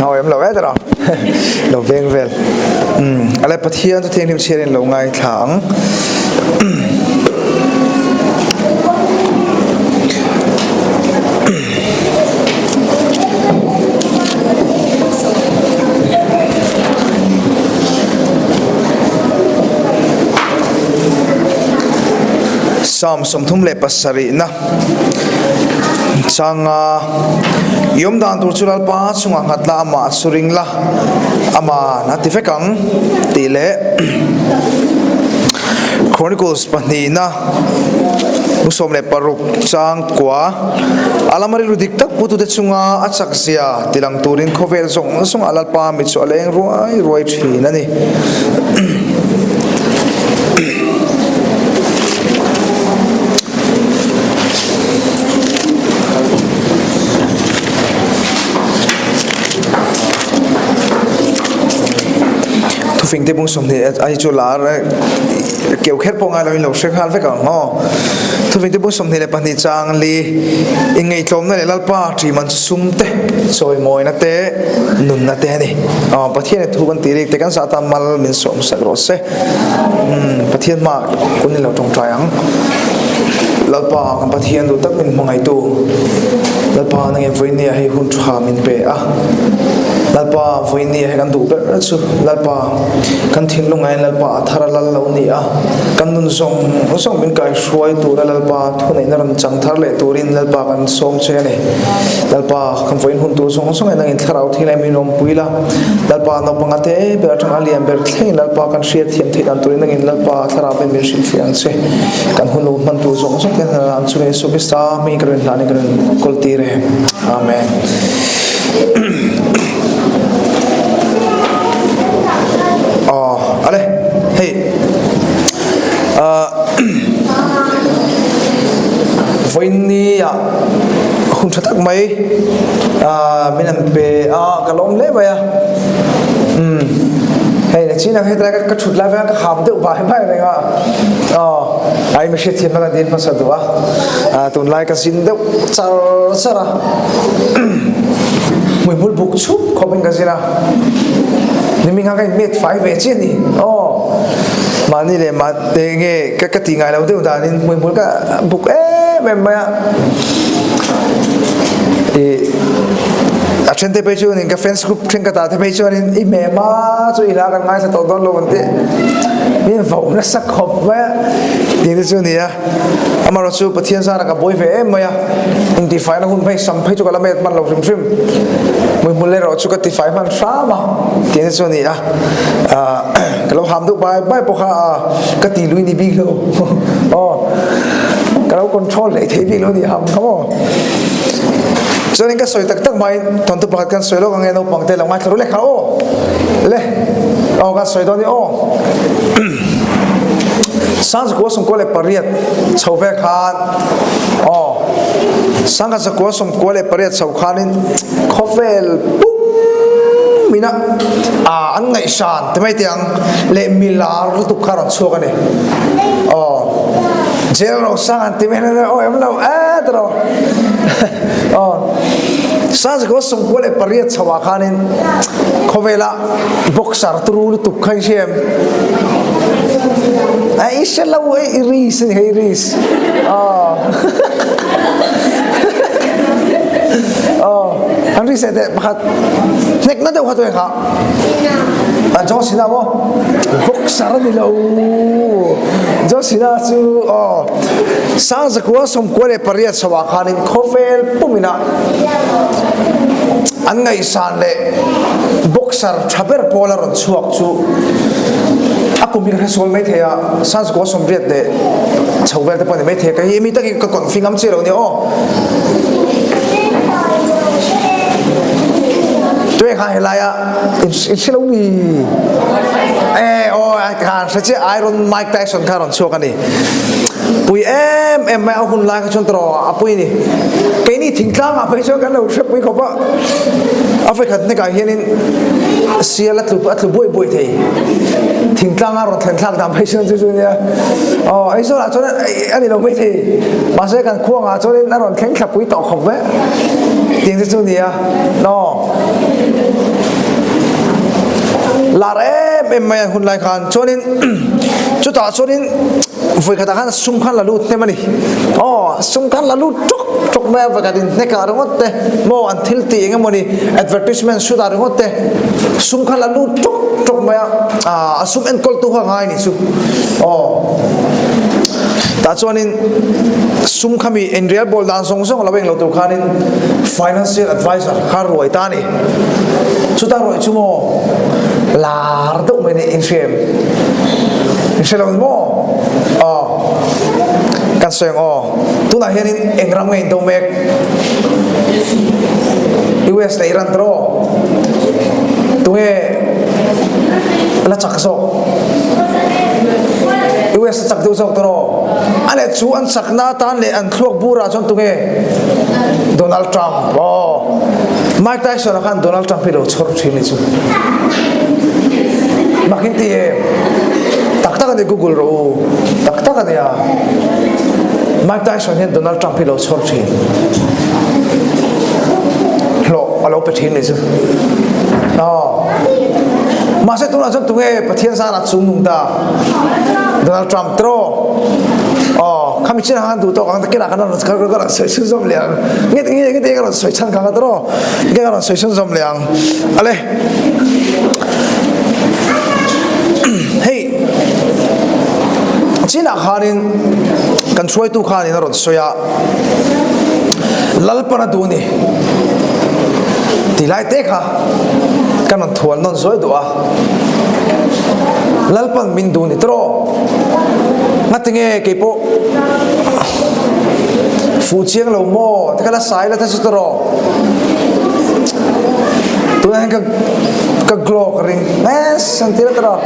Awm lo e tiraw lo veng vel. Umm ale Pathian chu thianghlim chhiarin lo ngaithla ang. Psalm 37na changa i awm dan tur chu Lalpa chungah nghat la amah chu ring la aman a ti vek ang tih leh Chronicles pahnihna 16 chang kua a lama rilru dik tak putute chunga a chak zia tilang turin khawvel zawng zawng a Lalpa mi chu a leng ruai ruai thin a ni. Thufing te bung 20 ai chu lar keu kher pawh ngai lo in lo hre nghal vek ang aw. Thufing te bung 22 chang li inngaihtlawmna leh Lalpa ṭiman sum te chawimawina te nunna te a ni. Aw Pathian thu kan tih rik te kan zah tan mal min sawm sak rawh se. Umm Pathian hma kun in lo tawngtai ang. Lalpa kan Pathian duh tak min hmangaihtu Lalpa nangin vawinia hei hun tha min pe a. Lalpa vawinia hei kan duh ber chu Lalpa kan thinlungah hian Lalpa a thar a lal lo ni a. Kan nun zawng zawng min kaihruai tura Lalpa thuneihna rawn chang thar leh turin Lalpa kan sawm che a ni. Lalpa kan vawiin hun tur zawng zawng hian nangin thlarau thil em in awmpui la. Lalpa naupang a te ber atanga a lian ber thlengin Lalpa kan hriat thiam theih dan turin nangin Lalpa thlarau in min hrilhfiah ang che. Kan hun lo hman tur zawng zawng te hna ang chungin Yesu Krista hmingin ka rawn hlan in ka rawn kawl tir e. Amen. Aw, ale, hei. Vawiin ah hun tha tak mai min an pe a ka lawm hle mai a umm hei na chin ang hetlai ka thut lai vek ka kham deuh bai bai reng a aw ai mi hriat thiam na ka dil hmasa duh a tunlai ka zin deuh char char a hmuihmul buk chhup khawp in ka zin a nimin kha ka in met fai ve chiah a ni aw mahni leh mah enge ka ka tih ngai lo deuh danin hmuihmul ka buk em em mai a ih a then te phei chuanin ka fans group thenkhat ah te phei chuanin i hmehma chu i hla kan ngaithla tawh dawn lo an tih min vo nasa khawp mai a tih te chu a ni a amaherawh chu Pathian zara ka buai ve em mai a intifaina hun phei sam phei chu ka la met hman lo hrim hrim hmuihmul erawh chu ka tifai hman hram a tih te chu a ni a ah ka lo ham deuh bai bai pawh kha a ka ti lui ni bik lo aw ka lo control leh thei bik lo ni ham kha maw chuanin ka sawi tak tak mai thawnthu pakhat kan sawi lawk ange naupang te lo ngaithla ru leh kha aw le aw kan sawi dawn ni aw Sangzakua sawmkua leh pariat chho ve khan aw Sangkhat zakua sawmkua leh pariat chho khanin khawvel pum mina a an ngaihsan ti mai teh ang leh milar lutuk kha rawn chhuak a ni aw jail ro sang an ti mai aw em lo e tiraw aw Sangzakua sawmkua leh pariat chho ah khanin khawvela boxer turu lutuk kha i hria em? A i hre lo e i ris a ni hei ris. Aw. Aw. An ris teh pakhat hnek na deuh kha tu kha. A John Cena maw? Boxer a ni lo. John Cena chu aw 100 98 chhoah khanin khawvel pumina An ngaihsan leh boxer tha ber pawl a rawn chhuak chu a kum hi ka hre sual mai thei a, Sanskua 80 leh chho vel te pawh a ni mai thei a, kei hi mi takin ka confi ngam chiah lo nia aw. Tuai kha helaia in hre lo mi? E aw khan hre chiah Iron Mike Tyson kha rawn chhuak a ni. Pui em em mai a hun lai kha chuan tawh a pui a ni. Keini thingtlang ah phei chuan kan lo hre pui khawp a, a vawikhat hnekah hianin sial a tlu a tlu buai buai thei. Thingtlang a rawn thlen thlak dan phei chuan chu chu nia. Aw Aizawl ah chuan a ni lo mai thei. Mahse kan khuang ah chuanin a rawn thleng thla pui tawh khawp vek. Tiang te chu nia. Aw. Lar em em mai a hun lai khan chuanin chutah chuanin vawikhatah khan sum khan la lut hnem a ni. Aw sum khan la lut ṭawk ṭawk mai a vawikhat in hnekah ringawt te maw an thil tih eng emawni advertisement shoot ah ringawt te sum khan la lut ṭawk ṭawk mai a ah a sum enkawl tu kha a ngai a nih chu. Aw tah chuanin sum khami inrel bawl dan zawng zawng lo eng lo tur khanin financial advisor kha ruai ta a ni. Chuta rawih chu maw lar deuh mai nih in hria em? In hre lo maw? Aw kan sawi ang aw. Tunah hianin eng ram nge in do mek? US leh Iran tawh aw. Tunge la chak zawk? US a chak deuh zawk tawh aw. A leh chu an chakna atan leh an thluak burah chuan tunge? Donald Trump. Aw. Mike Tyson a khan Donald Trump hi lo chhawr thin ni chu. Makin ti em? Tak tak ani Google ro u. Tak tak ani a. Mike Tyson hian Donald Trump hi lo chhawr thin. Hlawh a lo pe thin ni chu. No. Mahse tunah chuan tunge Pathian zana chung nung ta. Donald Trump tro. Oh, khami chin han du to kang kina kan ran ka ka ran soi sun zom liang. Nge nge nge ka ran soi chan kang tro. Nge ka ran soi sun zom liang. Ale. Hei. China khanin kan hruaitu khanin a rawn sawi a. Lalpan a duh ni. Tilai te kha kan rawn thual nawn zuai duh a. Lalpan min duh ni tawh ngatinge keipawh fuh chiang lo maw te kha la sai la ta chu tawh tunah hian ka ka glow ka ring mes an ti la tawh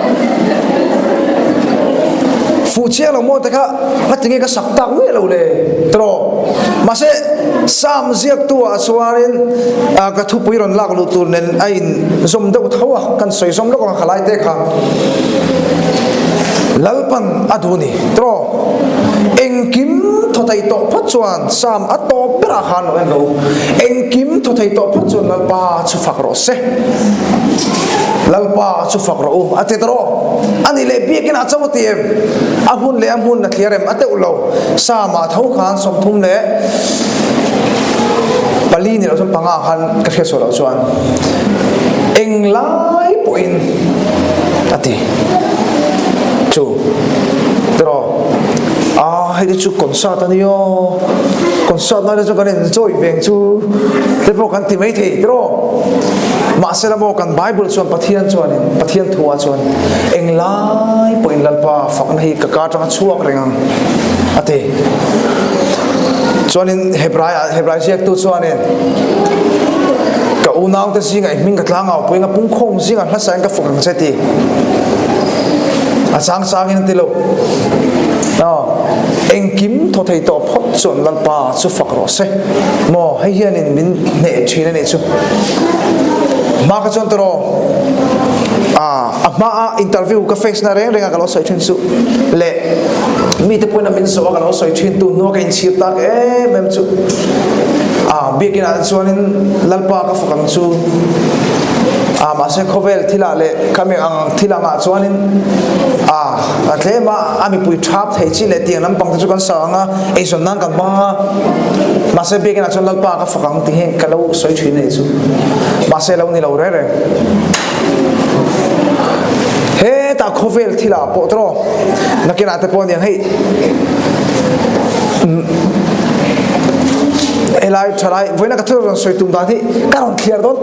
fuh chiang lo maw te kha ngatinge ka sak tak miah lo le tawh mahse Psalm ziaktu ah chuanin ka thupui rawn lak luh tur nen a in zawm deuh tho a, kan sawi zawm lawk ang khalai te kha Lalpan a duh ni tawh engkim thaw thei tawh phawt chuan Psalm a tawp berah khan lo en rawh u engkim thaw thei tawh phawt chuan Lalpa chu fak rawh se Lalpa chu fak rawh u a ti tawh ani leh biakin a cho a ti em a hmun leh a hmun a thliar em a teuh lo Psalm ah tho khan 30 leh pali ni lo chuan panga khan ka hriat sual loh chuan englai pawhin a ti chu tiraw a hei te chu concert a nia concert lai te chu kan enjoy veng chu te pawh kan ti mai thei tiraw mahse la maw kan bible chuan pathian chuanin pathian thu ah chuan englai pawhin lalpa fakna hi ka ka atanga chhuak reng ang a ti. Chuanin Hebrai ah Hebrai ziaktu chuanin ka unaute zingah i hming ka tlangau puiin a pungkhawm zingah hlasain ka fak ang che ti. A chang changin a ti lo. No, engkim thaw thei tawh phawt chuan Lalpa chu fak rawh se. Maw, hei hianin min hneh thin a nih chu. Hma ka chuan tawh a hma a interview ka face na reng reng a ka lo sawi thin chu leh mite pawhin a min zawh a ka lo sawi thin tu hnua ka inchhir tak em em chu a biakin ah chuanin lalpa ka fak ang chu a mahse khawvel thilah leh khami ang thil angah chuanin a a tlem a a mipui thap thei chi leh tiang lampang te chu kan sa ang a eizawn nan kan hmang a mahse biakin ah chuan lalpa ka fak ang tih hi ka lo sawi thin a nih chu mahse lo ni lo reng reng Hetah khawvel thilah pawh tawh nakinah te pawh aniang hei helai thalai vawiina ka thil rawn sawi tum dan hi ka rawn thliar dawn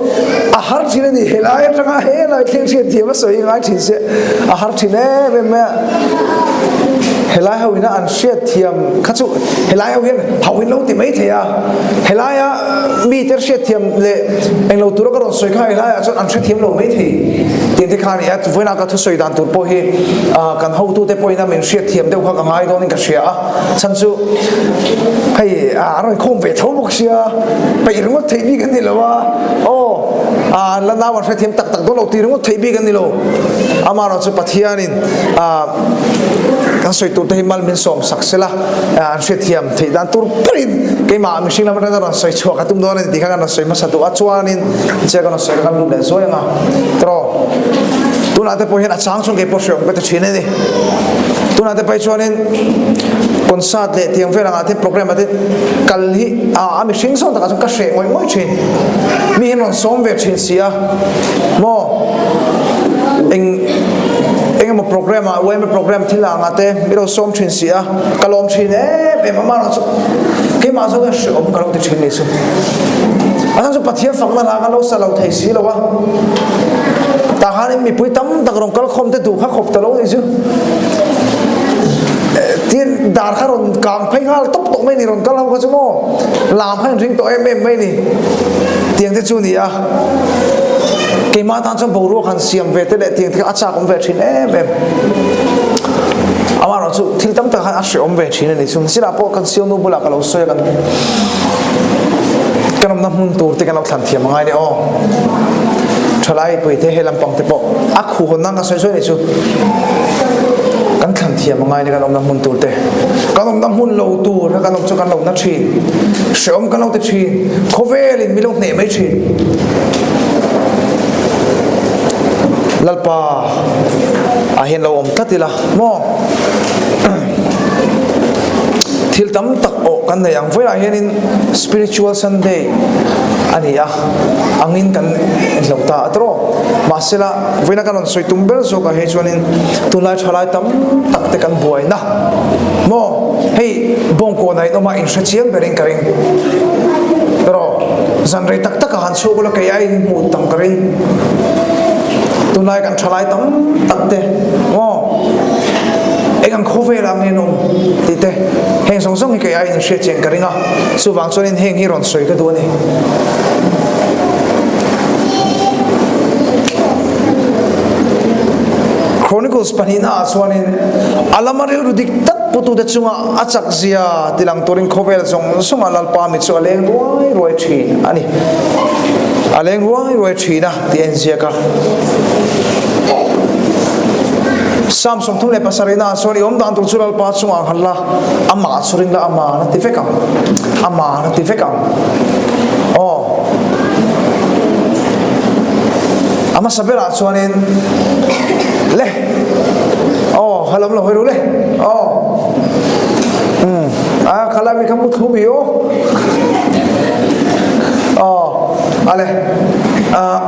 a har thin a ni helai atanga helai thleng hriat thiam a sawi ngai thin se a har thin em em mai a helai ho ina an hriat thiam kha chu helai ho hian ho in lo ti mai thei a helaia mite hriatthiam leh englo tura ka rawn sawi kha helaiah chuan an hrethiam lo mai thei tih te kha a ni a vawiinah ka thusawi dan tur pawh hi kan hotute pawhin a min hriatthiam deuh kha ka ngai dawnin ka hria a chhan chu hei a rawn khawm ve tho bawk sia peih ringawt theih bik an ni lo a aw an la nau an hrethiam tak tak dawn lo tih ringawt theih bik an ni lo amaherawhchu Pathianin kan sawi tur te hi mal min sawm sak sela an hriatthiam theih dan tur berin keimah mihring lam atanga rawn sawi chhuak a tum dawn a ni tih kha kan rawn sawi hmasa duh a chuanin che kan rawn sawi kha kan lut leh zuai anga tawh. Tunah te pawh hian a chang chuan kei pawh hreawm ka ti thin a ni. Tunah te pawh hi chuanin concert leh tiang vel angah te program ah te kal hi a mihring zawn takah chuan ka hreh ngawih ngawih thin. Mi hian rawn sawm ve thin si a maw eng engemaw program ah yma program thil angah te mi lo sawm thin si a ka lawm thin em em a amaherawhchu keimah zawk hian hreawm ka lo ti thin ni chu. A chhan chu Pathian fakna hla kha lo sa lo thei si lo a. Tah khanin mipui tam tak rawn kal khawm te duh kha khawp ta lo nih chu. Tin dar kha rawn kang phei nghal tawp tawh mai ni rawn kal ho kha chu maw. Lam kha in ring tawh em em mai ni. Tiang te chu ni a. Keimah tan chuan boruak han siam ve te leh tiang te kha a chak awm ve thin em em. Amaherawh chu thil tam tak khan a hreawm ve thin a ni chu. Sirah pawh kan sialnu bulah ka lo sawi a kan Kan awmna hmun tur te kan lo thlan thiam angai ni aw. Thalai pui te he lampang te pawh a khu hawn nan ka sawi sawi ni chu. Kan thlan thiam angai ni kan awmna hmun tur te. Kan awmna hmun lo tur kha kan awm chu kan lo na thin. Hreawm kan lo ti thin. Khawvel in mi lo hneh mai thin. Lalpa ah hian lo awm tlat ila maw. Thil tam tak awh kan nei ang. Vawilah hianin Spiritual Sunday a ni a, angin kan inhlo ta a tawh. Mahsela, vawiina kan rawn sawi tum ber zawkah hei chuanin tunlai thalai tam tak te kan buaina maw? Hei bawngkawnah in awm a, inhre chiang berin ka ring. Erawh zan rei tak takah han chhuak ula kei aiin hmuh tam ka ring. Tunlai kan thalai tam tak te maw? Eng ang khawvelah nge an awm tih te heng zawng zawng hi kei aiin hriat chian ka ring a, chuvang chuanin heng hi rawn sawi ka duh a ni. Chronicles pahnihna ah chuanin a lama rilru dik tak putute chunga a chak zia tilang turin khawvel zawng zawngah Lalpa mi chu a leng ruai ruai thin a ni. A leng ruai ruai thin a tih a inziak a. Psalm 37 ah chuan i awm dan tur chu Lalpa chungah nghal la, amah chu ring la, aman a ti vek ang. Aman a ti vek ang. Aw. A hmasa berah chuanin le. Aw, halam lo hawi ru le. Aw. Um, a khalai mi kha mu thlu mi aw. Aw, ale. Ah,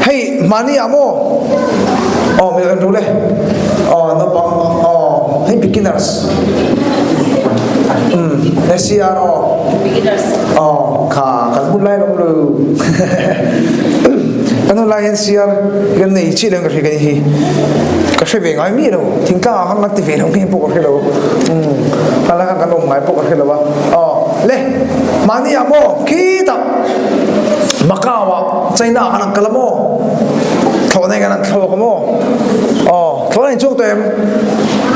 hei mani ah maw aw mi en ru le aw naupang aw hei beginners um SCR aw beginners aw kha kan hun lai lom lu kan hun lai hian CR kan nei chi leng ka hri kan hi ka hre ve ngai mi lo thingtlang ah khan kan ti ve lo nge pawh ka hre lo um kan lai khan kan awm ngai pawh ka hre lo a aw le mani ah maw khitah Macau ah China ah khan an kal a maw? Thlawhna in kan an thlawk a maw? Aw, thlawhna in chuang tawh em?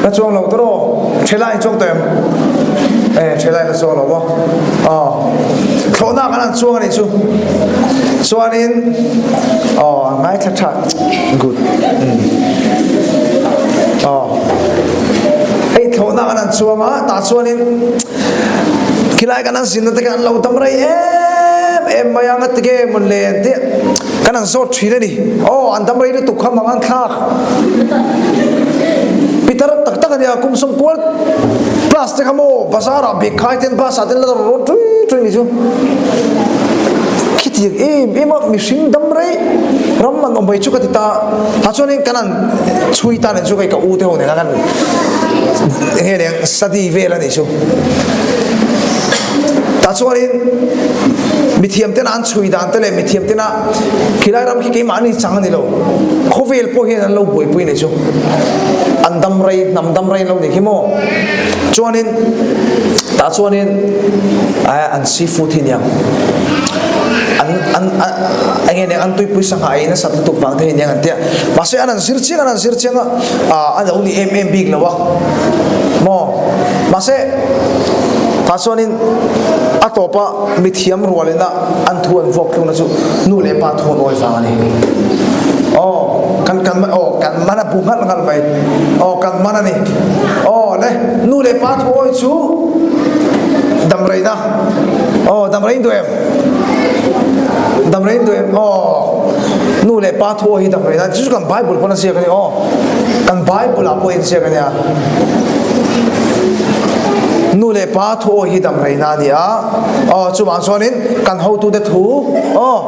Na chuang lo tawh aw. Ṭhela in chuang tawh em? Eh, ṭhela in na chuang lo maw? Aw, thlawhna ah khan an chuang a nih chu. Chuanin, aw, ngaithla ṭha. Good. Mm. Aw. Hei thlawhna ah khan an chuang a, tah chuanin Khilai kan an zinna te kan lo dam rei em em mai a ngati ge mun le an ti kan an zawt thin a ni. Aw an dam rei lutuk kha mang an thlak. Pitar tak tak ania kum sawm kual plus te kha maw bazar ah bag khai ten bus ah ten la rawn tui tui ni chu. Khitiang em em a mihring dam rei ram an awm mai chu ka ti ta. Tah chuanin kan an chhui ta nen chu kei ka u te ho nen a kan enge niang study vel a nih chu. Tah chuanin mithiam tena an chhui dan te leh mithiam tena khilai ram khi keimahni chang a ni lo. Khawvel pawh hian an lo buaipui nih chu. An dam rei, hnam dam rei an lo nih khi maw. Chuanin tah chuanin an seafood hi niang an an enge niang an tuipui sangha ei nasat lutuk vang te hi niang an tia. Mahse an an zir chiang an an zir chiang a a lo ni em em bik lo a maw. Mahse tah chuanin a tawpa mithiam rualina an thu an vuak tlukna chu nu leh pa thu an awi vang a ni. Aw kan kan aw kan man a bu nghalh nghalh mai. Aw kan man a ni. Aw le nu leh pa thu awi chu damreina. Aw damrein duh em? Damrei in duh em? Aw. Nu leh pa thu hi damrei na chu kan Bible pawn a ziak a ni aw. Kan Bible ah pawh in ziak a nia. Nu leh pa thu aw hi damrei na a ni a. Aw chuvang chuanin kan hotute thu aw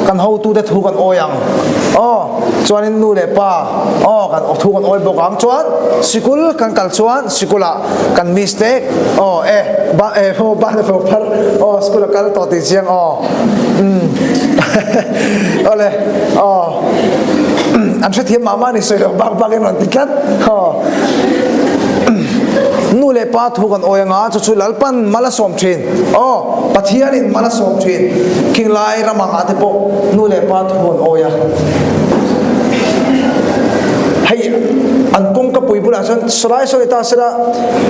kan hotute thu kan awi ang. Aw chuanin nu leh pa aw kan thu kan awi bawk ang. Chuan sikul kan kal chuan sikulah kan mistake aw e ba e ho ba le fo phar aw school a kal tawh tih chiang aw um awle aw an hrethiam mah mah ni sawi lo bak bak in rawn ti tlat aw nu leh pa thu kan awi anga chu chu lalpan mal a sawm thin aw pathianin mal a sawm thin khinglai ramanga te pawh nu leh pa thu an awi a hei an kawngka pui bulah chuan Sawlai saw ni ta sela,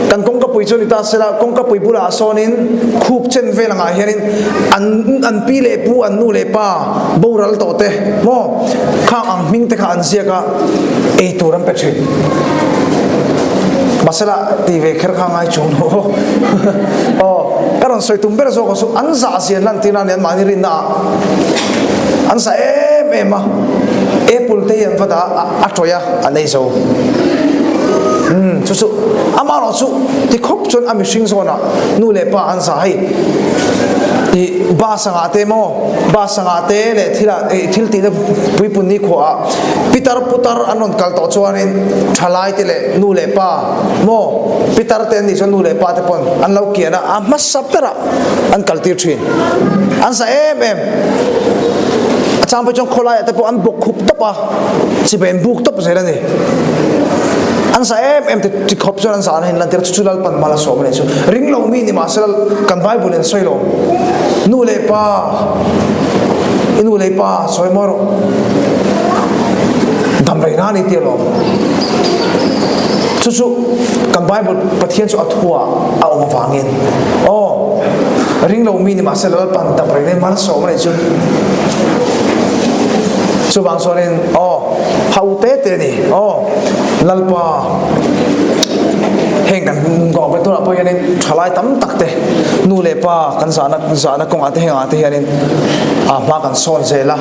kan kawngkapui chu ni ta sela, kawngkapui bulah sawnin khup chen vel angah hianin an an pi leh pu an nu leh pa boral tawh te maw khang ang hming te kha an ziak a, ei tur an pe thin. Mahsela ti ve kher kha ngai chung lo aw. Aw, ka rawn sawi tum ber zawk chu an zah zian lan tir a ni an mahni rinna ah an zah em em a, apple te hi an va dah a a tawih a an ei zo. Umm chu chu amah erawh chu ti khawp chuan a mihring zawnah nu leh pa an zah hei ih bus angah te maw bus angah te leh thil ah ih thil tihna puipun ni khuaah pitar putar an rawn kal tawh chuanin thalai te leh nu leh pa maw pitar te an nih chuan nu leh pa te pawn an lo kian a a hmasa berah an kal tir thin an zah em em a chang phei chuan khawlaiah te pawh an bawk khup tawp a. Chibai an buk tawp zel a ni. An za em em te ti khawp chuan an zah na in lantir chu chu Lalpan mal a sawm a ni chu. Ring lo mi ni mahse kan Bible in sawi lo. Nu leh pa i nu leh pa sawi maw rawh. Dam rei na ni ti alawm. Chu chu kan Bible Pathian chu a thua a awm avangin. Aw ring lo mi ni mahse Lalpan dam rei na mal a sawm a ni chu. Chuvang chuanin aw ho te te ni aw Lalpa heng kan ngawh ve tunah pawh hianin thalai tam tak te nu leh pa kan zahna zahna kawngah te hengah te hianin a hma kan sawn zel a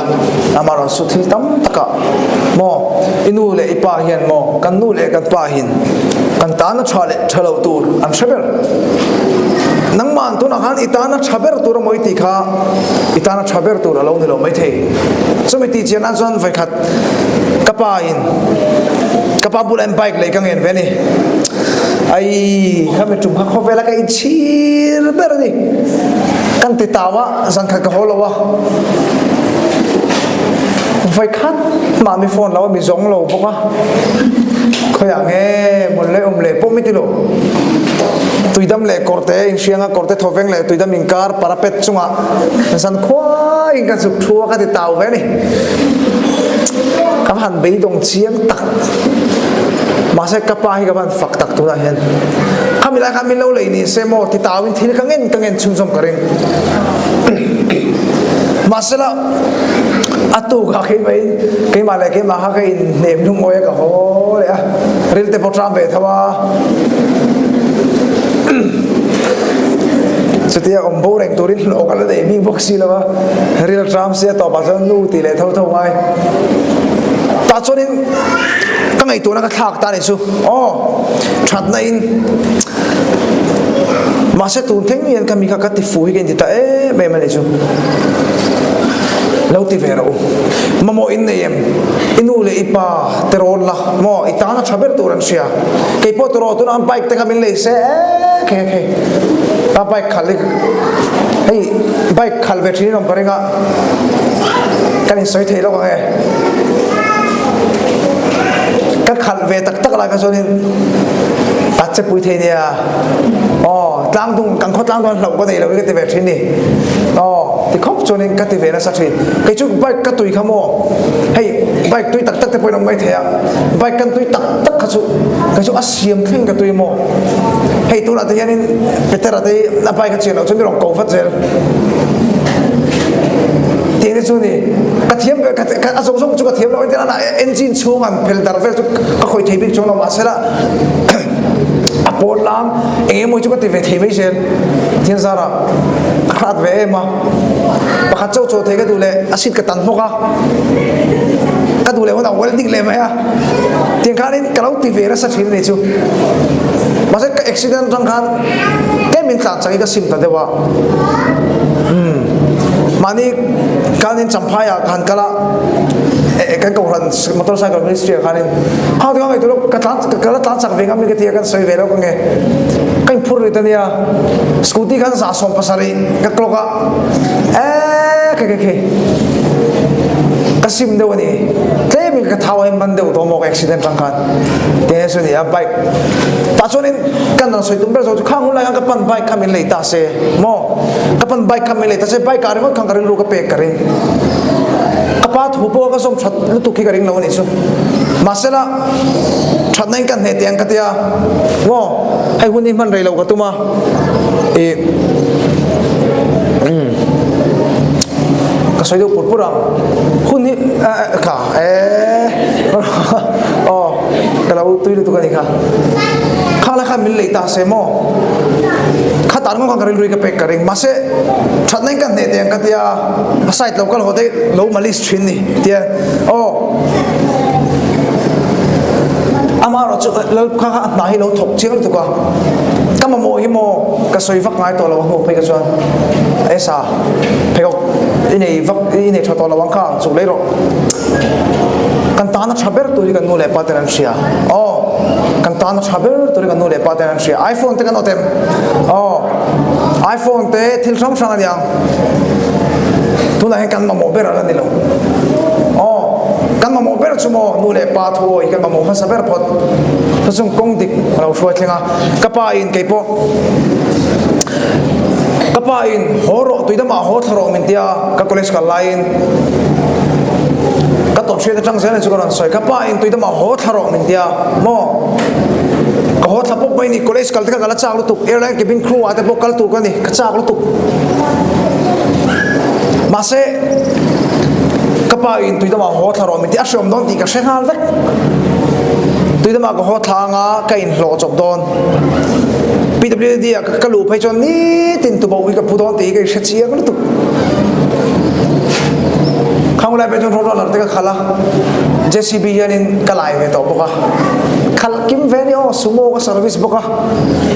amaherawh chu thil tam takah maw i nu leh i pa hian maw kan nu leh kan pa hin kan tana tha leh tha lo tur an hre ber nangman tunah khan i tana tha ber tur a mawi tih kha i tana tha ber tur a lo ni lo maithei. Chumi tih chian nan chuan vawikhat ka pa in ka pa bulah in bike lei ka ngen ve a ni. Ai khami tum kha khawvela ka inchhir ber a ni. Kan ti tau a, zan khat ka haw lo a. Vawikhat mah mi phone lo a, mi zawng lo bawk a. Khawiah nge mawn leh awm leh pawh mi ti lo. Tuidam leh kawrte inhrianga kawrte thawveng leh tuidam inkar parapet chungah zan khuaiin ka zuk thu a ka ti tau ve a ni. Ka va han beidawng chiang tak. Mahse ka pa hi ka va han fak tak tunah hian. Khami lai khan min lo lei ni se maw ti tauin thil ka ngen ka ngen chhunzawm ka ring. Mahsela a tukah keimah in keimah leh keimah kha ka inhnem lungawi a ka haw leh a. Ril te pawh ṭam ve tho a. Chutia awm bo reng turin hlawh ka la nei bik bawk si lo a, ril ṭam sia tawpah chuan nu tih leh tho tho ngai. Tah chuanin ka ngaihtuahna ka thlak ta a nih chu. Aw, ṭhatna in mahse tun thleng hian ka mi kha ka ti fu hi ka inti ta em em a nih chu. Lo ti ve rawh u. Mamawh in nei em? I nu leh i pa te rawn la maw? I tan a tha ber tur an hria. Kei pawh tawrh tunah an bike te kha min lei se e khei khei. A bike khalh hi hei bike khalh ve thin in awm ka ring a kan insawi thei lawk ang e. Ka khalh ve tak tak lai kha chuanin a che pui thei nia. Aw tlangdung kan khaw tlangdung an hlauh ka nei lo hi ka ti ve thin ni. Aw ti khawp chuanin ka ti ve nasa thin. Kei chu bike ka tui kha maw hei bike tui tak tak te pawhin awm mai thei a bike kan tui tak tak kha chu kei chu a siam thleng ka tui maw. Hei tunah te hianin Petera te hi a bike a chian loh chuan mi rawn ko vat zel. Tiang te chu ni ka thiam ve ka a zawng zawng chu ka thiam lo engtin a engine chhung an phel dar vel chu ka khawih thei bik chuang lo mahsela a. pawn lang eng emaw chu ka ti ve thei mai zel. Pathian zarah ka hrat ve em a, pakhat chauh chaw thei ka duh leh a seat ka tan hmawk a, ka duh leh hunah welding leh mai a, tiang khanin ka lo ti ve nasa thin a ni chu. Mahse ka accident atang khan tlem in tlan changin ka sim ta deuh a, umm mahni kanin Champhai ah ka han kal a, kan kohhran motorcycle ministry ah khanin hau te kha ngaihtuah lo ka tlan ka la tlan chak ve ngam in ka ti a kan sawi ve lo ka nge ka inphur rih ta nia scooty khan 170 ka clock a eee khe khe khe ka sim deuh ani tlem in ka thau a in man deuh tawh maw ka accident tang khan te chu ni a bike tah chuan in kan dan sawi tum ber zawk chu khang hun lai khan ka pan bike kha min lei ta se maw ka pan bike kha min lei ta se bike ah ringawt khan ka rilru ka pek ka ring ka pa thu pawh ka zawm that lutuk hi ka ring lo ani chu mahsela thatna in ka hneh teh ang ka tia maw hei hun hi hman rei lo ka tum a i um ka sawi deuh pur pur ang hun hi ka e aw ka lo tui lutuk ani kha kha la khan min lei ta se maw kha tan ngawt khan ka rilru hi ka pek ka ring mahse thatna in ka hneh teh ang ka tia a side lo kal haw te lo malis thin ni tia aw Amaherawh chu lal kha kha a hna hi lo thawk chiang lutuk a, ka mamawh hi maw ka sawi vak ngai tawh lo a hnu phei ka chuan Esa pheikhawk i nei vak i nei tha tawh lo ang kha chuk lei rawh kan tana tha ber tur hi kan nu leh pa ten an hria aw kan tana tha ber tur hi kan nu leh pa ten an hria iPhone te kan awt em aw iPhone te thil hrang hrang aniang Tunah hian kan mamawh ber a la ni lo. Aw, kan mamawh ber chu maw nu leh pa thu awi kan mamawh hmasa ber phawt. Chu chung kawng dik a lo hruai thleng a. Ka pa in kei pawh ka pa in haw rawh tuidamah haw thla rawh min tia ka college kal laiin ka tawn hriat atang zel chu ka rawn sawi. Ka pa in tuidamah haw thla rawh min tia maw ka haw thla pawp mai ni college kal te kha ka la chak lutuk airline cabin crew ah te pawh kal tur ka ni ka chak lutuk. Mahse, ka pa in tuidamah haw thla rawh min ti a hreawm dawn tih ka hre nghal vek. Tuidamah ka haw thla anga ka inhlawh chawp dawn. PWD ah ka luh phei chuan nitin tuboh hi ka pu dawn tih hi ka inhre chiang lutuk. Khang lai phei chuan road roller te ka khalh a, JCB hianin ka lai ve tawh bawk a. Khalh kim ve nia aw, sumo ka service bawk a.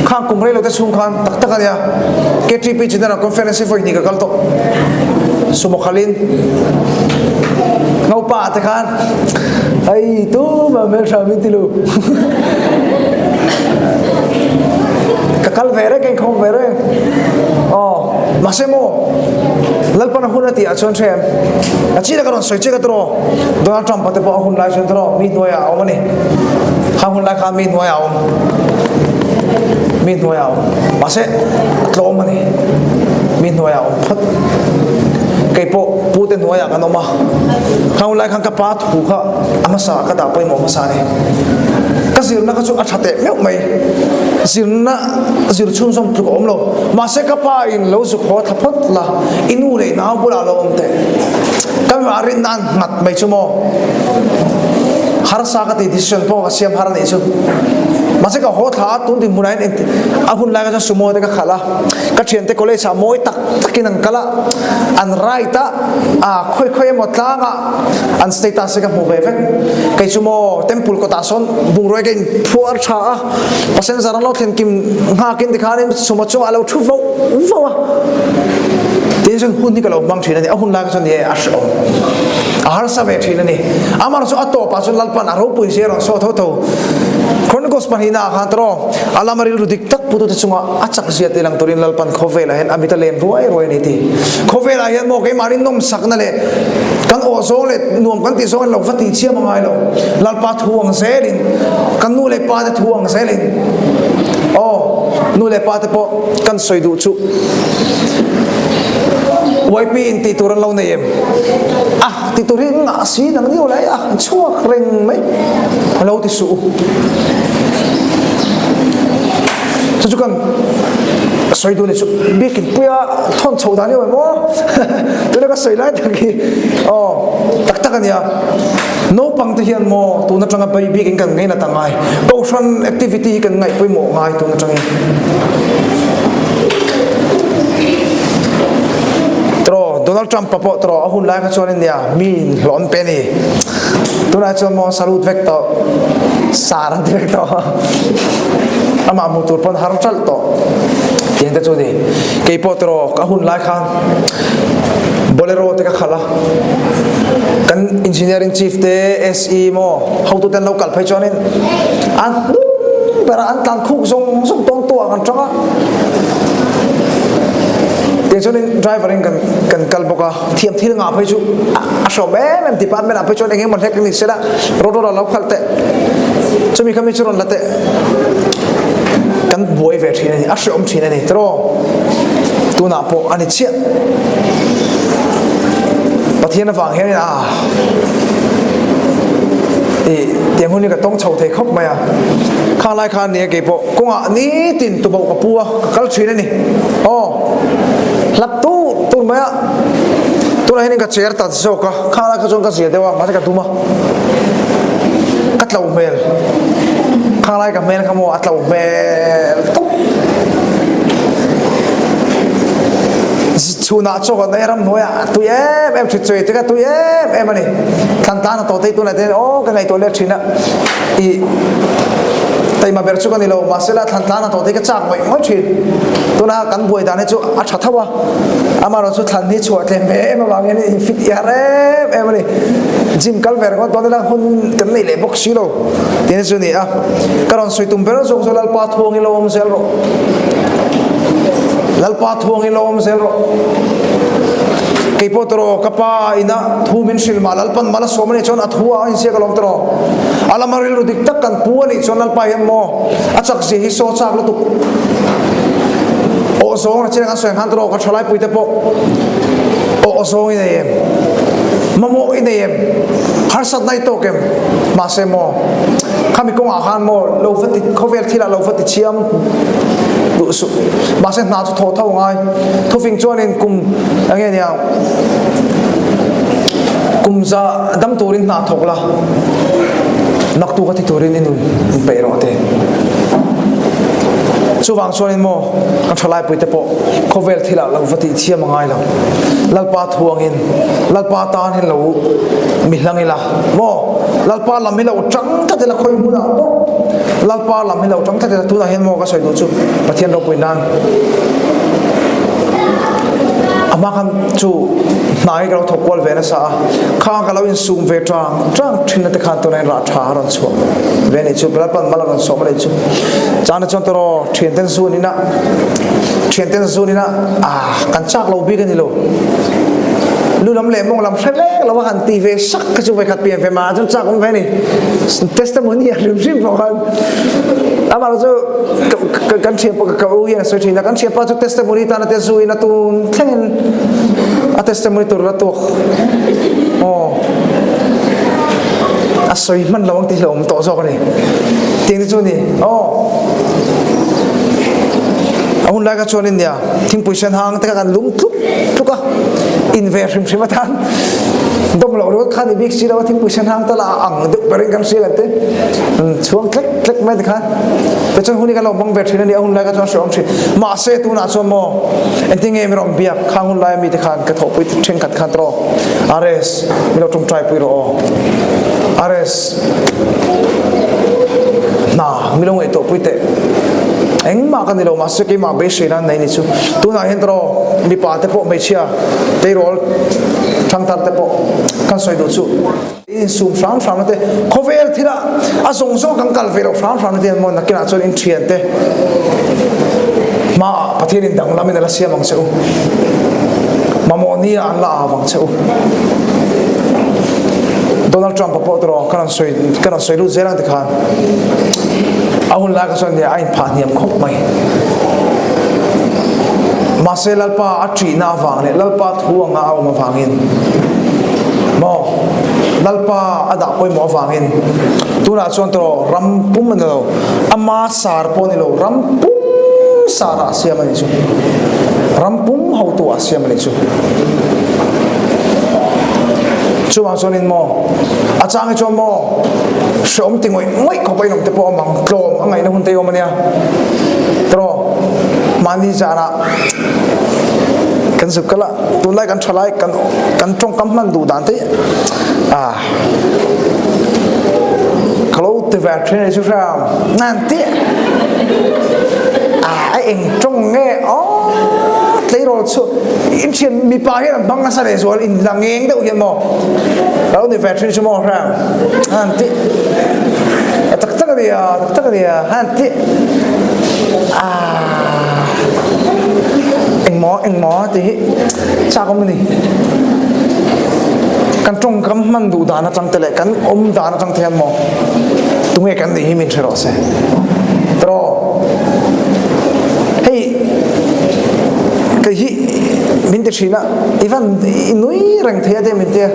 Khang kum rei lo te chhung khan tak tak a nia. KTP General Conference hi vawi hnih ka kal tawh. Sumo khalin Ngopa te khan ai tu ma mel tha min ti lu. Ka kal ve reng ka inkhawm ve reng. Aw mahse maw Lalpan a hun a tih ah chuan hrem a chi ka rawn sawi che ka tiraw Donald Trump a te pawh a hun lai chuan tiraw mi hnuaiah a awm a ni. Kha hun lai khan mi hnuaiah a awm. Mi hnuaiah a awm. Mahse a tlawm a ni. Mi hnuaiah a awm phawt. Kei pawh pu te hnuaiah kan awm a. Kha hun lai khan ka pa thu kha a hmasa ka dah pawimawh hmasa a ni. Ka zirna kha chu a tha teh meuh mai. Zirna zir chhunzawm tluk a awm lo. Mahse ka pa in lo zuk haw thla phawt la, i nu leh i nau bulah lo awm teh. Ka mipa rinna an nghat mai chu maw. Harsa ka ti decision pawh ka siam har a nih chu. Mahse ka haw thla a, tun dinhmunah hian a hun lai kha chuan sumo te ka khalh a, ka thiante college ah mawi tak takin an kal a, an ride a, ah khawi khawi emaw tlang ah an status te ka hmu ve vek. Kei chu maw temple kawtah sawn bungrua ka inphuar tha a, passenger an lo thlen kim nghakin tikhanin sumo chungah a lo thu vauh vauh a. Tin chuan hun hi ka lo hmang thin a ni, a hun lai kha chuan ni e a hrehawm, a harsa ve thin a ni. Amaherawhchu a tawpah chuan Lalpan a ropui zia a rawn saw tho tho. Chronicles pahnihna ah khan tawh a lama rilru dik tak putute chunga a chak zia ti lang turin Lalpan khawvelah hian a mit a lem ruai ruai a ni ti. Khawvelah hian maw keimah rinawmsakna leh kan awh zawng leh nuam kan tih zawng in lo va tih chiam a ngai lo. Lalpa thu ang zelin, kan nu leh pa te thu ang zelin, aw nu leh pa te pawh kan sawi duh chu YP in tih tur an lo nei em? A ti tur hi ngah si nang ni ulai a chhuak reng mai a lo ti suh u. Chu chu kan sawi duh ni chu biakin puia thawn chho dan emaw maw tuna ka sawi lai tak hi aw tak tak ania. Naupang te hian maw tun atanga bei bikin kan ngainat a ngai. Kohhran activity hi kan ngaih pawimawh ngai tun atangin. Tro Donald Trump pa pawh tro a hun lai kha chuan in nia mi in hlawh an pe ni. Tunah chuan maw salute vek tawh. Sar an ti vek tawh. Amah hmu tur pawn har ṭalh tawh. Tiang te chu ni. Kei pawh tro ka hun lai khan Bolero te ka khalh a. Kan engineering chief te SE maw hotu ten lo kal phei chuanin an hnung berah an tlan khuk zawng zawng tawn tu ah kan tang a. Tiang chuanin driver in kan kan kal bawk a. Thiam thil ngah phei chu a hrawm em em department ah phei chuan eng emaw hlek ni sela road road ah lo khalh teh. Chumi kha mi chu rawn la teh. Kan buai ve thin a ni, a hreawm thin a ni tiraw? Tunah pawh a ni chiah. Pathian avang hian a i tiang hun hi ka tawng chho thei khawp mai a. Khang lai khan nia kei pawh kawngah nitin tuboh ka pu a, ka kal thin a ni. Aw, hlap tur tur mai a. Tunah hian ka cher ta zawk a, khang lai kha chuan ka zia deuh a, mahse ka dum a. Ka tlo hmel. Khang lai ka hmel kha maw a tlo hmel tawp. Chhunah chaw kan ei ramhnuaiah a tui em em ṭhit chawi te kha tui em em a ni. Thlan tan a tawh te hi tunah te hian aw ka ngaihtuah let ṭhin a i taima ber chu ka ni lo mahsela thlan tan a tawh te hi ka chak ngawih ngawih ṭhin. Tuna kan buai dan hi chu a ṭha tho a, amaherawhchu chu thlan hi chhuah tlem ve em avangin in fit i har em em a ni. Gym kal ve ringawt dawn ila hun kan nei leh bawk si lo tih chu a ni a. Ka rawn sawi tum ber zawk chu Lalpa thuang i lo awm zel rawh. Lalpa thuang i lo awm zel rawh. Kei pawh tawh ka pa ina thu min hrilh mah Lalpan mal a sawm a nih chuan a thu ah a inziak alawm tawh. A lama rilru dik tak kan pu a nih chuan Lalpa hian maw a chak zia hi saw chak lutuk. Awh zawng a chiang an sawi ang khan tawh ka thalai pui te pawh awh zawng i nei em? Mamawh i nei em? Harsatna i tawk em? Mahse maw Khami kawngah khan maw lo va ti khawvel thilah lo va ti chiam duh suh. Mahse hna chu thaw tho ngai. Thufing chuanin kum enge nia kum za dam turin hna thawk la naktuk a ti turin i nun in peih rawh te. Chuvang chuanin maw kan thalai pui te pawh khawvel thilah lo va tih thiam a ngai lo. Lalpa thuangin Lalpa tan hin lo mi hlang ila Maw? Lalpa lam hi lo ṭang tlat ila khawi hmunah pawh Lalpa lam hi lo ṭang tlat ila tunah hian maw ka sawi duh chu Pathian ropui nan ama khan chu hna hi ka lo thawk kual ve nasa a kha ka lo insum ve ṭang ṭang ṭhin na te khan tunah hian rah ṭha a rawn chhuah ve ni chu Lalpan mal a rawn sawm a ni chu chana chuan tawraw ṭhianten zun ina ṭhianten zun ina a kan chak lo bik a ni lo lu lam leh mawng lam hre lek lo a han ti ve sak kha chu vawikhat pian ve ma chuan chak awm ve ni testimony a hrim hrim pawh khan amah chu kan thian pa ka u hian a sawi thin a kan thian pa chu testimony tan a te zu in a tun thlengin a testimony tur la tuak aw a sawi hman lo ang ti hlawm tawh zawk a ni tiang te chu ni aw a hun lai kha chuan in nia thingpui sen hang te kha kan lum tluk tluk a in ve hrim hrim atan dom lo ringawt kha ni bik si lo a thingpui sen hang tal a ang deuh berin kan hria kan te chhuang tlek tlek mai te khan te chuan hun hi kan lo hmang ve thin ani a hun lai kha chuan hreawm thin mahse tunah chuan maw engtin nge mi rawn biak khang hun lai mi te khan ka thawhpui thenkhat khan tawh RS mi lo tawngtai pui rawh aw RS hna mi lo ngaihtuah pui teh engmah ka ni lo mahse keimah beisei nan nei ni chu tunah hian tawh mipa te pawh hmeichhia tleirawl thangthar te pawh kan sawi duh chu insum hram hram te khawvel thila a zawng zawng kan kal ve lo hram hram te hian maw nakinah chuan in thian te hma Pathian in danglam in a la siam ang che u mamawh ni ah an la av ang che u Donald Trump a pawh tawh kan sawi kan sawi lut zel ang ti khan a hun lai kha chuan a in phah hniam khawp mai mahse Lalpa a ṭihna avang leh Lalpa thu anga a awm avangin maw Lalpa a dah pawimawh avangin tunah chuan tawh ram pum a ni lo ama sar pawh a ni lo ram pum sarah a siam a ni chu ram pum hotu ah a siam a ni chu. Chuvang chuanin maw, a chang hi chuan maw, hreawm ti ngawih ngawih khawp a inawm te pawh a awm ang, tlawm a ngaihna hun te hi awm a nia. Tawraw, mahni zanah kan zuk kal a, tunlai kan thalai kan kan tawngkam hman duh dan te hi ah ka lo ti ve thin a ni chu hram nan tih ah a eng tawng nge aw tleirawl chu in thian mipa hian an hmang nasa leh zual in la ngeng deuh hian maw ka lo ni ve thin chu maw hram han tih a tak tak a nia tak tak a nia han tih ah engmaw engmaw tih hi chak awm a ni kan tawngkam hman duh dan atang te leh kan awm dan atang te hian maw tunge kan nih hi min hre rawh se tawh hei kei hi min ti thin a i van i nui reng thei a te min tia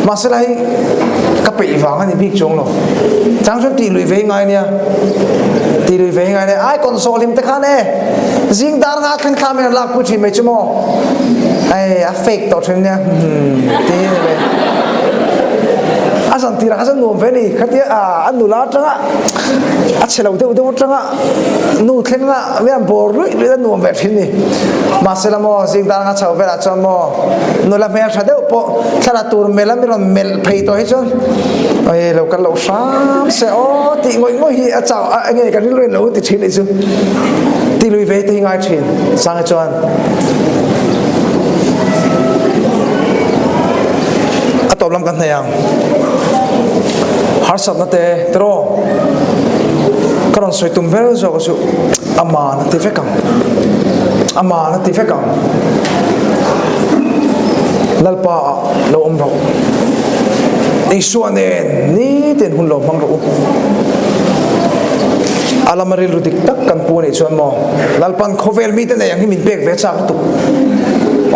mahse la hei ka peih vang a ni bik chuang lo chang chuan tih lui ve ngai nia tih lui ve ngai nia ai console hlim te khan e zing dar nga thleng thla min lak pui thin mai chu maw ai a fake tawh thin nia hmm ti hi ni ve a zan tirah kha chuan nuam ve ni khatia a a nula atanga a chhe lo deuh deuh atanga nu thlenga mian bawr ruih ruih a nuam ve thin ni mahse la maw zing dar nga chho velah chuan maw nula hmel tha deuh pawh thla tur melh a mi rawn melh phei tawh hi chuan oi lo kal lo hram se aw tih ngawih ngawih hi a chau a enge kan rilru in lo ti thin nih chu ti lui ve te hi ngai thin sang hi chuan a tawp lam kan hnei ang harsatna te tiraw ka rawn sawi tum ber zawk chu aman a ti vek ang aman a ti vek ang lalpa ah lo awm rawh Isua nen nitin hun lo hmang rawh u a lama rilru dik tak kan pu anih chuan maw Lalpan khawvel mite nei ang hi min pek ve chak lutuk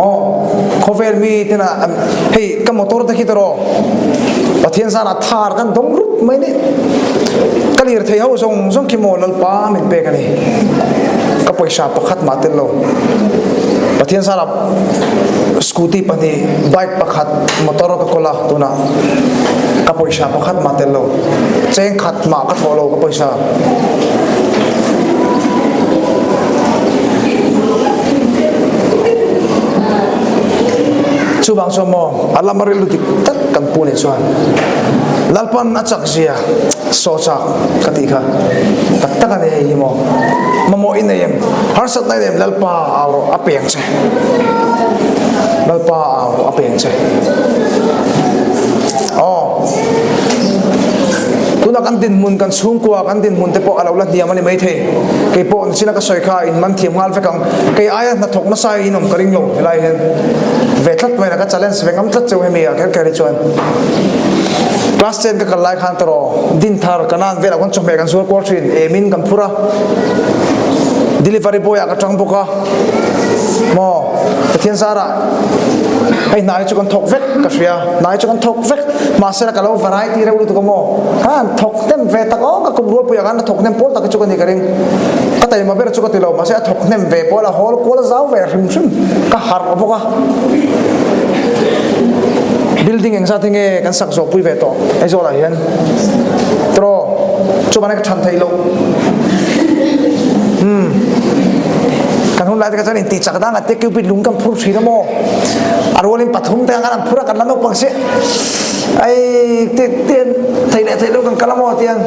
aw khawvel mi tena hei ka motor te khi tawh Pathian zana thar kan dawng rup mai ni ka lir thei ho zawng zawng khi maw Lalpa min pek ani ka pawisa pakhat mah tel lo Pathian zana scooty pahnih bike pakhat motor ka kawl a tunah ka pawisa pakhat mah tel lo cheng khat mah ka thawh lo ka pawisa Chuvang chuan maw a lama rilru dik tak kan pu nih chuan Lalpan a chak zia saw chak ka tih kha tak tak a ni hei hi maw mamawh i nei em harsatna i nei em Lalpa au rawh a peng che Lalpa au rawh a peng che Aw Tuna kan dinhmun kan chhungkua kan dinhmun te pawh a lo la hniam a ni maithei. Kei pawh nichina ka sawi kha in man thiam nghal vek ang. Kei aia hnathawk nasa in awm ka ring lo helai hian ve tlat mai na ka challenge ve ngam tlat cheu hemi ah kher kher hi chuan. Class ten ka kal lai khan tawh dinthar kanan velah khawn chawhmeh kan zuar kual thin emin kan phur a. Delivery boy ah ka tang bawk a. Maw Pathian zarah hei hna hi chu kan thawk vek ka hria hna hi chu kan thawk vek mahse ka lo variety reuh lutuk a maw khan thawk hnem ve tak aw ka kum rualpui ah khan a thawk hnem pawl tak hi chu ka ni ka ring ka taima ber chu ka ti lo mahse a thawk hnem ve pawl a hawl kual zau ve hrim hrim ka harh bawk a building engzat hi nge kan sak zawh pui ve tawh Aizawl ah hian tawh chuan ka than theih loh hmm kan hun lai te ka chuan in ti chak dang ate cupid lung kan phur thin amaw a rualin pathum te kan an phur a kan la naupang si ai te te thei leh thei lo kan kal amaw tiang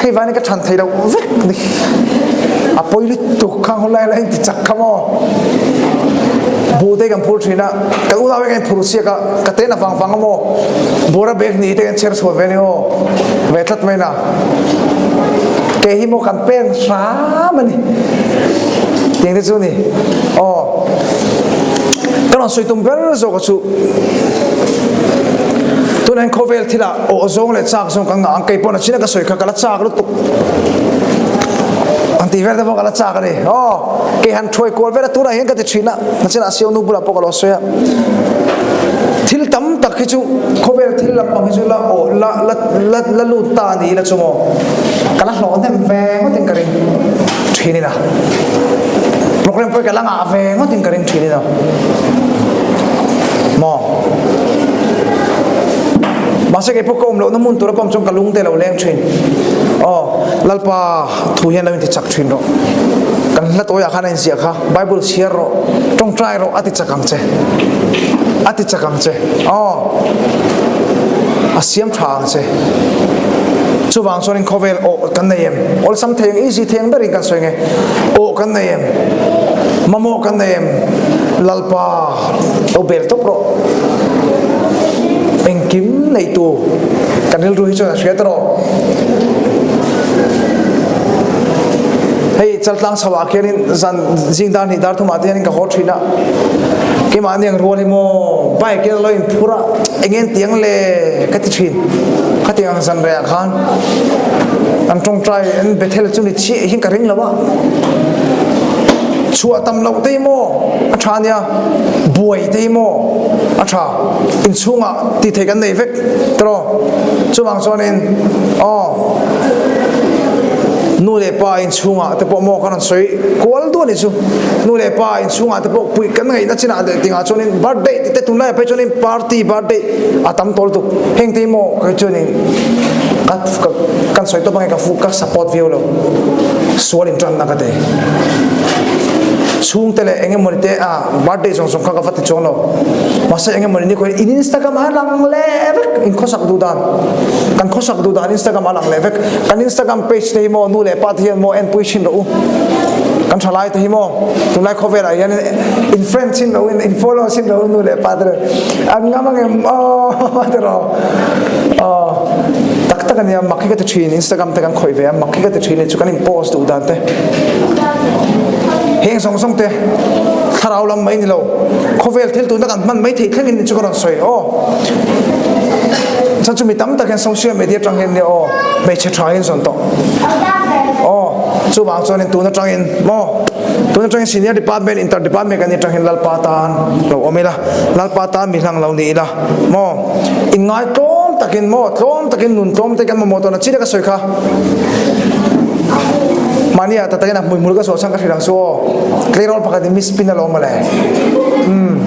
khei vai ka than thei lo vek ni a poi lutuk khang hun lai la in ti chak kha maw bu te kan phur thin a kan unau kan phur siak a ka te na vang vang amaw bura bek ni te kan cher chhuat ve ni aw ve tlat mai na ke hi maw kan pen hram ani tiang te chu ni aw ka rawn sawi tum ber zawk chu tunah hian khawvel thilah awh zawng leh chak zawng kan ngah ang kei pawh na china ka sawi kha ka la chak lutuk an ti vel te pawh ka la chak ani aw kei han thuai kual vel a tunah hian ka ti thin a na china siau nu bulah pawh ka lo sawi a thil tam tak hi chu khawvel thil lampang hi chu la aw la la la la lut ta ni la chu maw ka la hlawh hnem ve ngawtin ka ring thin ina program pawh ka la ngah ve ngawtin ka ring thin ina. Maw? Mahse kei pawh ka awm lohna hmun tura ka awm chuan ka lung te lo leng thin. Aw, Lalpa thu hian lo inti chak thin rawh. Kan hla tawiah khan a inziah kha, Bible chhiar rawh, tawngtai rawh a ti chak ang che. A ti chak ang che. Aw, a siam tha ang che. Chuvang chuanin khawvel aw kan nei em? Awlsam thei ang, easy thei ang berin kan sawi nge. Aw kan nei em? Mamawh kan nei em? Lalpa lo bel tawp rawh. Engkim neitu kan rilru hi chuan a hria ta rawh. Hei chaltlang chho ah khianin zan zing dar hnih dar thumah te hianin ka haw thin a. Keimahni ang rual hi maw bike in a lo inphur a eng en tiang le ka ti thin. Khatiang ang zan reh ah khan an tawngtai an Bethel chu ni chiah hian ka ring lo a. Chhuah tam loh te hi maw a tha ania, buai te hi maw a tha, inchhungah tih theih kan nei vek tawh. Chuvang chuanin aw nu leh pa inchhungah te pawh maw kan rawn sawi kual duah a nih chu. Nu leh pa inchhungah te pawh puih kan ngaihna chinah leh tingah chuanin birthday tih te tunlaiah phei chuanin party birthday a tam tawl tuk. Heng te hi maw kei chuanin ka kan sawi tawp ange ka fu ka support viau lo. Sual intanna ka ti. Chhungte leh eng emawni te a birthday zawng zawng kha ka va ti chuang lo. Mahse eng emawni ni khawiin in Instagram a lang leh vek in khawsak duh dan. Kan khawsak duh dan Instagram a lang leh vek. Kan Instagram page te hi maw nu leh pa te hian maw enpui thin rawh u. Kan thalai te hi maw tunlai khawvelah hian in friend chin rawh u in follow chin rawh u nu leh pa te an ngam angem aw ti rawh. Aw tak tak ania mak hi ka ti thin Instagram te kan khawih ve a mak hi ka ti thin chu kan in post duh dan te. Heng zawng zawng te thlarau lam mai ni lo khawvel thil tuna kan hman mai thei thlengin chu ka rawn sawi aw. Chan chu mi tam tak hian social media atang hian nia aw hmeichhe tha hian zawn tawh. Aw chuvang chuanin tun atangin maw tun atangin senior department inter department kan ni atang hian Lalpa tan lo awm ila Lalpa tan mi hlang lo ni ila maw inngai tlawm takin maw tlawm takin nun tlawm te kan mamawh tawhna chi ka sawi kha mahni ah tatakin a hmuihmul ka sawh chang ka hrilh ang chu aw tleirawl pakhat in miss pin alawm mawle umm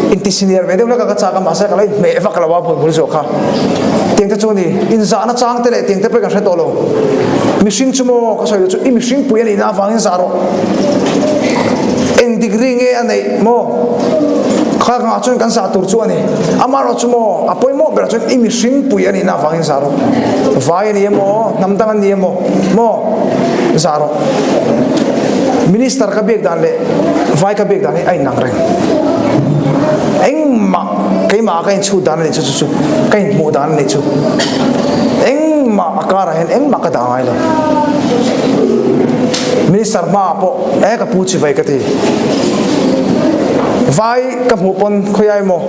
inti senior ve deuh leka ka chak a mahse ka lo inhmeh vak lo a hmuihmul zawh kha tiang te chu ni inzahna chang te leh tiang te pawh kan hre tawh lo mihring chu maw ka sawi chu i mihring pui a nihna avangin zah rawh Eng degree nge a neih maw? Kha kangah chuan kan zah tur chu a ni. Amaherawh chu maw, a pawimawh berah chuan i mihring pui a nihna avangin zah rawh. Vai a ni emaw, hnam dang an ni emaw, maw? Zah rawh. Minister ka biak dan leh vai ka biak dan hi a inang reng. Engmah keimah ka inchhut dan a nih chu chu chu ka inhmuh dan a nih chu. Engmah a karah hian engmah ka dah ngai lo. Minister hmaah pawh e ka pu chibai ka ti. Vai ka hmuh pawn khawiah emaw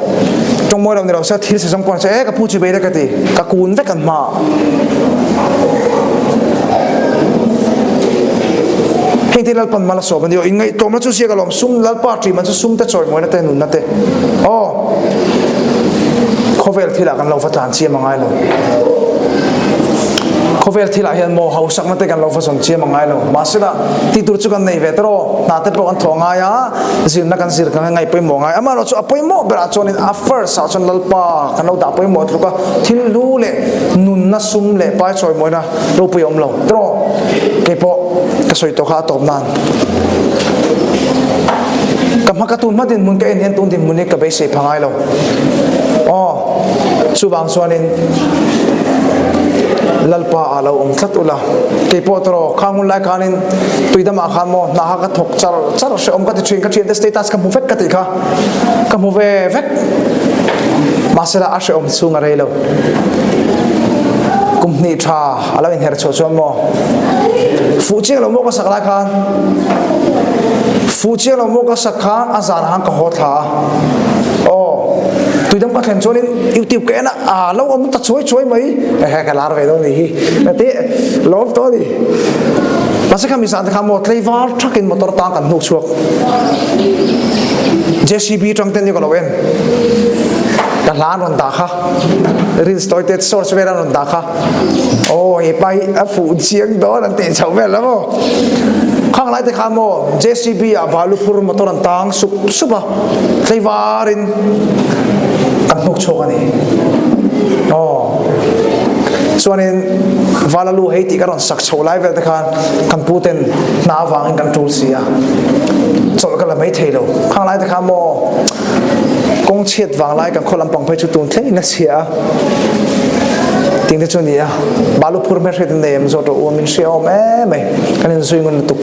tawngmawi lo ni lo se thil sezawng pawn se e ka pu chibai le ka ti. Ka kun vek an hmaah. Heng te Lalpan mal a sawm a ni aw. Inngaihtlawmna chu ziak alawm sum Lalpa ṭih man chu sum te chawimawina te nunna te. Aw khawvel thilah kan lo va tlan chiam a ngai lo. Khawvel thilah hian maw hausakna te kan lo va zawn chiam a ngai lo. Mahsela, tih tur chu kan nei ve tawh hna te pawh kan thawh ngai a, zirna kan zir kan ngaih pawimawh ngai. Amaherawh chu a pawimawh berah chuanin a first ah chuan Lalpa kan lo dah pawimawh tluk a, thil hlu leh nunna sum leh pai chawimawina ropui a awm lo tawh. Keipawh ka sawi tawh kha a tawp nan. Ka hma ka tun hma dinhmun ka en hian tun dinhmun hi ka beisei pha ngai lo. Aw, chuvang chuanin Lalpa ah lo awm tlat ula. Keipawh tawh khang hun lai khanin tuidamah khan maw hna kha ka thawk char char hrehawm ka ti thin ka thiante status ka hmu vek ka tih kha ka hmu ve vek. Mahsela a hrehawm chhung a rei lo. Kum hnih tha a lo inher chhuah chuan maw fuh chiang lo maw ka sak lai khan fuh chiang lo maw ka sak khan a zan han ka haw thla a. Aw tuidam ka thlen chuanin youtube ka en a a lo awm ta chuai chuai mai ehe ka lar ve dawn ni hi ka ti lawm tawh ni mahse kha mi zan te kha maw tleivar thakin motor tang kan hnuk chhuak JCB tang ten ni ka lo en ka hla an rawn dah kha reels tawi te source vel an rawn dah kha aw he pa hi a fuh chiang dawn an tih chho vel la maw. Khang lai te khan maw JCB ah balu phur motor an tang sup sup a, tlaivar in kan hnuk chhuak a ni. Aw. Chuanin vala lu hei tih ka rawn sak chho lai vel te khan kan pu ten hna avangin kan tul si a, chawlh ka la mai thei lo. Khang lai te khan maw kawng chhiat vang lai kan khaw lampang phei chu tun thleng in a chhia a. Ting te chu ni a, balu phur hmel hriat in nei em zawt rawh u, min hria awm em mai, kan in zui ngun lutuk.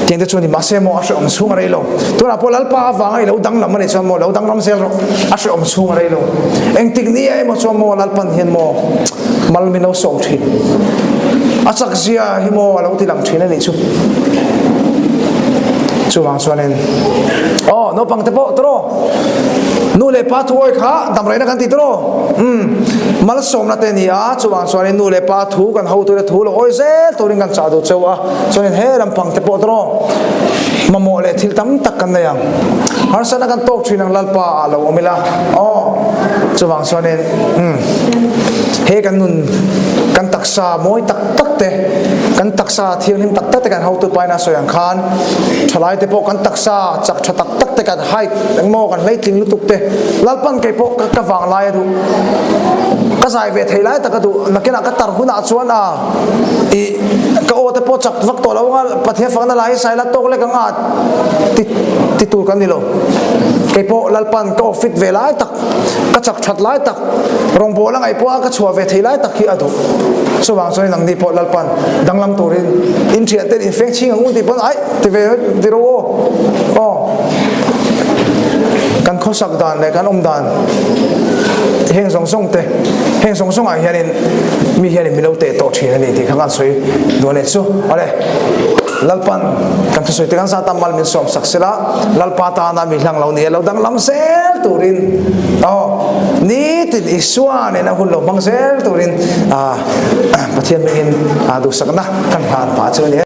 Tiang te chu ni mahse maw a hrehawm chhung a rei lo. Tunah pawh Lalpa avanga i lo danglam a nih chuan maw lo danglam zel rawh, a hrehawm chhung a rei lo. Engtik ni ah emaw chuan maw Lalpan hian maw mal min lo sawm thin. A chak zia hi maw a lo ti lang thin a nih chu. Chuvang chuanin aw naupang te pawh tawh Nu leh pa thu awi kha damreina kan ti tawh umm malsawmna te ni a chuvang chuanin nu leh pa thu kan hotute thu lo awi zel turin kan chah duh cheu a chuanin he lampang te pawh tawh mamawh leh thil tam tak kan nei ang harsatna kan tawk thin ang lalpa ah lo awm ila aw chuvang chuanin umm he kan nun kan taksa mawi tak tak te kan taksa thianghlim tak tak te kan hotu paina sawi ang khan thalai te pawh kan taksa chak tha tak tak te kan height Engmaw kan hleitling lutuk te Lalpan kei pawh ka vang lai a duh ka zai ve thei lai tak a duh nakinah ka tar hunah chuan a i ka aw te pawh chak vak tawh lo anga Pathian fakna lai hi sai la tawk lek anga ti ti tur kan ni lo kei pawh Lalpan ka aw fit ve lai tak ka chak that lai tak rawngbawl a ngaih pawh a ka chhuah ve thei lai tak hi a duh chuvang chuan nangni pawh Lalpan danglam turin in thian ten in feng chhing ang u tih pawn ai ti ve ti ro aw aw Kan khawsak dan leh kan awm dan heng zawng zawng te heng zawng zawng ah hianin mi hianin min lo teh tawh thin a ni tih kha kan sawi duh a ni chu. Awle Lalpan kan thusawi te kan zat a mal min sawm sak sela Lalpa tana mi hlang lo ni a lo danglam zel turin aw nitin Isua nena hun lo hmang zel turin ah Pathian hmingin duhsakna kan hlan pah chu a ni e.